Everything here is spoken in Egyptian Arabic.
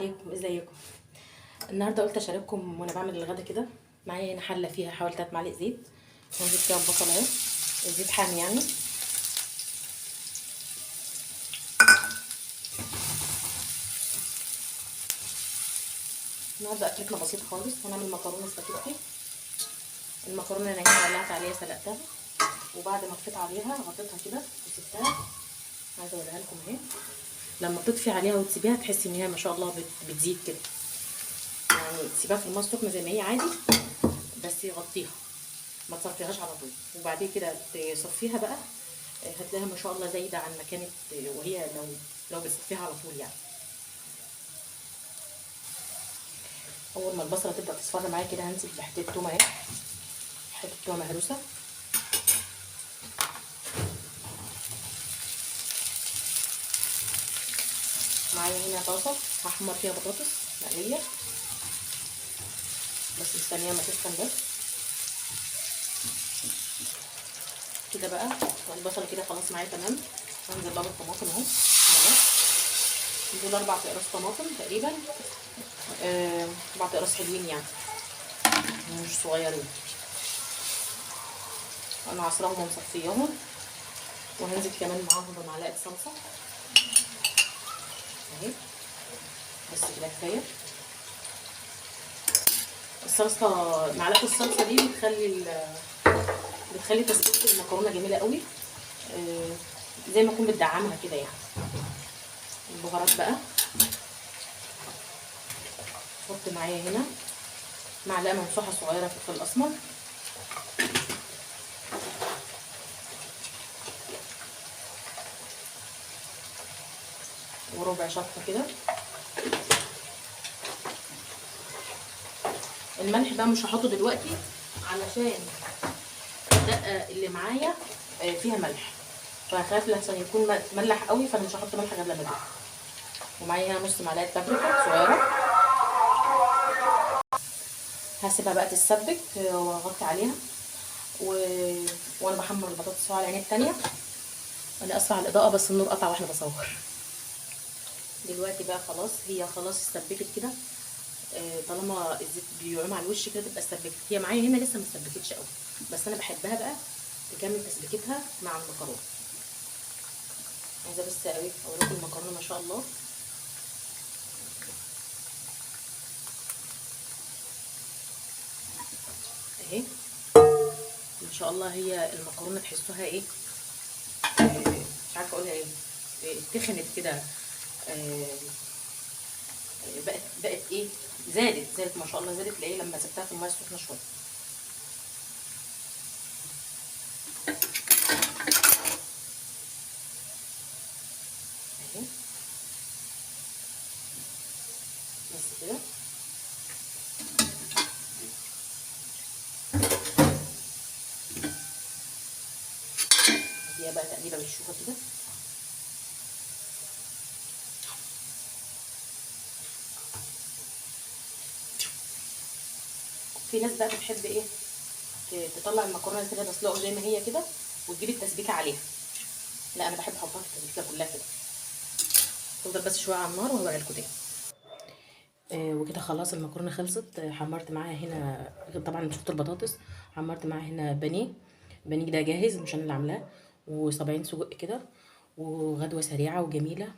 عليكم، ازيكم؟ النهارده قلت اشارككم وانا بعمل الغدا كده. معايا هنا حله فيها حوالي 3 معالق زيت، هنزل فيها البصل اهي، الزيت حامي يعني. النهارده اكلتنا بسيطة خالص، هنعمل مكرونه سباكيتي. المكرونه انا هنا ولعت عليها سلقتها، وبعد ما طفيت عليها غطيتها كده وسبتها. عايزه اوريها لكم اهي، لما تطفي عليها وتسيبيها تحسي ان هي ما شاء الله بتزيد كده، يعني تسيبها في المية السخنة زي ما هي عادي، بس غطيها ما تصفيهاش على طول، وبعدين كده تصفيها بقى هتلاقيها ما شاء الله زايدة عن ما كانت، وهي لو بتصفيها على طول يعني. اول ما البصله تبدا تصفر معايا كده هنزل بحته تومة اهي، حتة تومة مهروسه، معايا هنا طاسه هحمر فيها بطاطس مقلية، بس مستنيه ما تسخن بس كده بقى. البصله كده خلاص معايا تمام. هنزل بقى بالطماطم اهو، دول 4 اقراص طماطم تقريبا، 4 اقراص حلوين يعني مش صغيرين. انا عصراهم ومصفياهم، وهنزل كمان معاهم بمعلقه صلصه اهي، بس كده كفاية. الصلصه، معلقه الصلصه دي بتخلي تسبيكه المكرونه جميلة قوي، زي ما اكون بتدعمها كده يعني. البهارات بقى احط معايا هنا معلقه ممسوحة صغيرة فلفل اسمر، وربع شطه كده. الملح بقى مش هحطه دلوقتي علشان الدقة اللي معايا فيها ملح، فخاف لحسن يكون ملح قوي، فانا مش هحط ملح غير لما ادوق. ومعايا هنا نص معلقه بابريكا صغيرة، هسيبها بقى تتسبك واغطي عليها وانا بحمر البطاطس على العين التانية. انا اسفه على الاضاءة بس النور قطع واحنا بصور دلوقتي بقى. خلاص هي خلاص اتسبكت كده، طالما الزيت بيعوم على الوش كده تبقى اتسبكت. هي معايا هنا لسه ما اتسبكتش قوي، بس انا بحبها بقى تكمل تسبيكتها مع المكرونه. عايزه بس قوي اوريكم المكرونه ما شاء الله. اهي ما شاء الله، هي المكرونه تحسوها ايه، مش عارفه اقولها ايه، تخنت كده، بقت ايه، زادت ما شاء الله، زادت لايه لما سبتها في المية السخنة شوية. اهي بس كده. اديها بقى تقليبه بالشوكة كده. في ناس بقى بتحب ايه، تطلع المكرونه كده مسلوقة زي ما هي كده وتجيب التسبيكه عليها. لا انا بحب احطها في التسبيكه كلها كده، تفضل بس شوية على النار وهوريها لكم تاني. وكده خلاص المكرونه خلصت. حمرت معاها هنا طبعا شفتوا البطاطس، حمرت معاها هنا بانيه، بانيه ده جاهز مش انا اللي عاملاه، وصابعين سجق كده، وغدوه سريعة وجميلة.